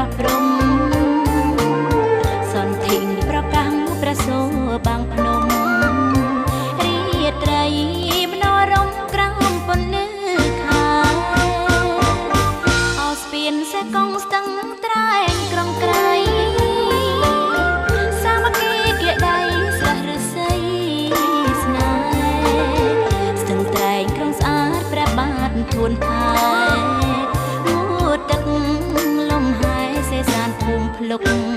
ប្រព្រំ សន្ធិប្រកាំងប្រសូបាំងភ្នំ រាត្រីមនោរមក្រោមពន្លឺខែ អោស្ពានសេកុងស្ទឹងត្រែងក្រុងក្រៃ សាមគ្គីគៀដៃស្រះឫស្សីស្នេហ៍ ស្ទឹងត្រែងក្រុងស្អាតព្រះបាទធួនផែ ងូតទឹកលំហែសេសានភូមិភ្លុក។